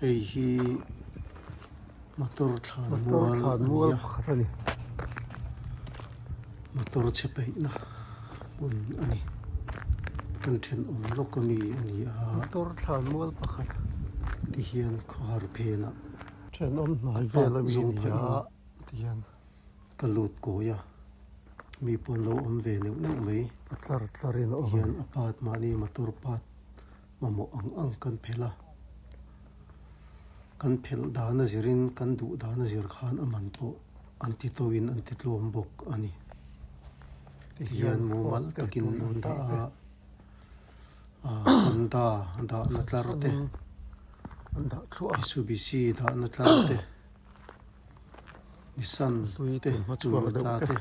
Hei hi motor thlan mual a ni a, motor chhe peihna hmun a ni. Kan thenawm lawk ami a ni a. Motor thlan mual pakhat. Tihian khawhar phenah Thenawm hnai vel ami a ni a tihian. Ka lut kawi a, mi pawh an lo awm ve neuh neuh mai. A tlar tlar in a awm a. Hian a part mahni motor part mamawh ang ang kan phelh a, kan phelh dan a zirin kan duh dan a zir khan a man pawh an ti to in an ti tlawm bawk a ni. Tihian mumal takin an dah a, Honda dahna tlar te, Mitsubishi dahna tlar te. Nissan te Toyota te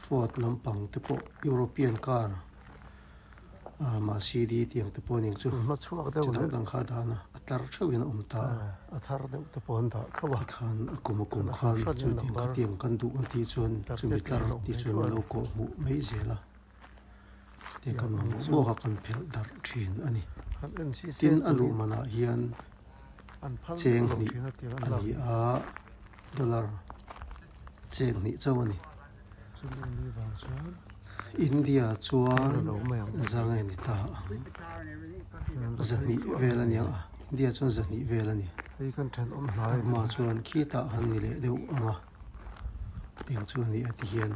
Ford lampang te pawh European car ah Mercedes tiang te pawh a ning chu chi dang dang kha a dan a a tlar theuhin a awm ta a. A thar deuh te pawh an dah tho a. Tikhan a kum a kum khan chu tiang khatiang kan duh ang tih chuan chumi tlar tih chuan min lo kawh hmuh mai zel a. Te kan mamawh bawk a kan phelh darh thin a ni. Tin a luh manah hian cheng hnih a ni a, dollar cheng hnih chauh a ni. India chuan zang a ni ta ang zahnih vel a ni ang a, India chuan zahnih vel a ni. Burma chuan khitah han ni leh deuh ang a, tiang chu a ni a ti hian.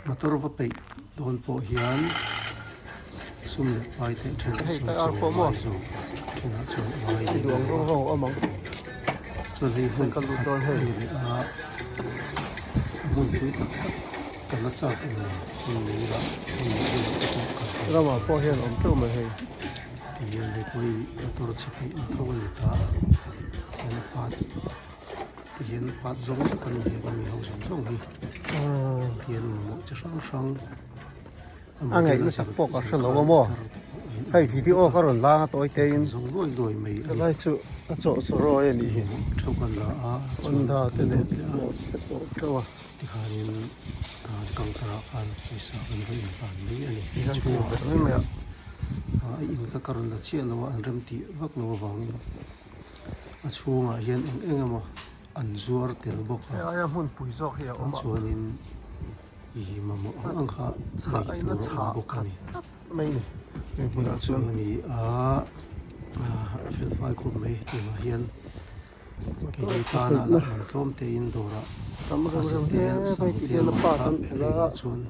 Motor va peih dawn pawh hian sum leh pai teh thenah chuan chaw a ngai zawk thenah chuan a ngai lem lo a chuan hei hmun pakhat a ni leh a a hmun pui tak tak ka la chak em lo hmun lei lah hmun lei bulah te pawh kal theih Ramah pawh hian awm teuh mai hei. Tihian hei pawh hi motor chhe peih na tho a ni ta a hian a part Tihian part zawng vek an ni a mi ho zawng zawng hi tihian mamawh chi hrang hrang a ngaih nasa pawh ka hre lo a maw hei video ka rawn lang a tawi te in zawng luai luai mai a ni helai chu a chawh chu rawi a nih hi theuh kan la a Honda te nen te pawh teuh a tikhanin counter ah khan pawisa kan va inhlan mai a ni tihian chhung ber mai mai a a in kha ka rawn la chiah lo a an rem tih vak lo avangin. A chhungah hian eng eng emaw an zuar tel bawk a. Hei aia hmunpui zawk hi a awm a. Chuanin ih mamawh ang ang kha lei tur a awm bawk a ni. Tlat mai ni. Hei hmunah chuan a ni a, a fel fai khawp mai hetiangah hian keini tana lah man tlawm tein dawrah a za tel sang tel man kha leiah chuan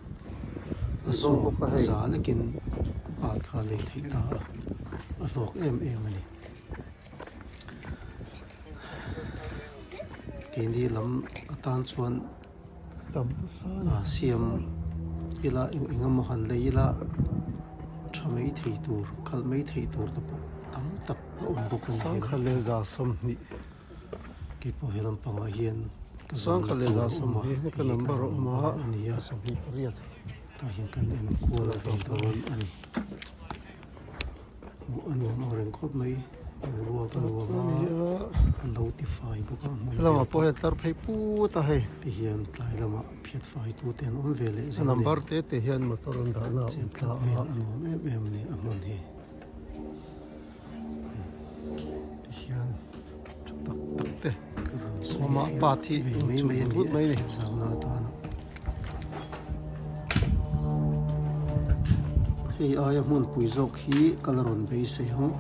a sawm a za lekin part kha a lei theih ta a, a hlawk em em a ni. Keini lam atan chuan siam ila eng eng emaw han lei ila tha mai thei tur khalh mai thei tur te pawh tam tak a awm bawk a ni. Sangkhat leh za sawmhnih keipawh he lampangah hian ka zawng na tur a awm a hei ka number a ni a tah hian kan enkual ve dawn a ni. Hmuh a nuam ang reng khawp mai boruak a nuam a an lo ti fai bawk a hmun lamah pawh hian tlar phei put a hei ti hian tlai lamah phiat fai tu te an awm ve leh zel a ni number te te hian motor an dah na a awm tlat vel a nuam em em a ni a hmun hi ti hian tha tak tak te awm a path hi mai mai a ni mai a ni zauna atana hei aia hmunpui zawk hi ka la rawn beisei ang.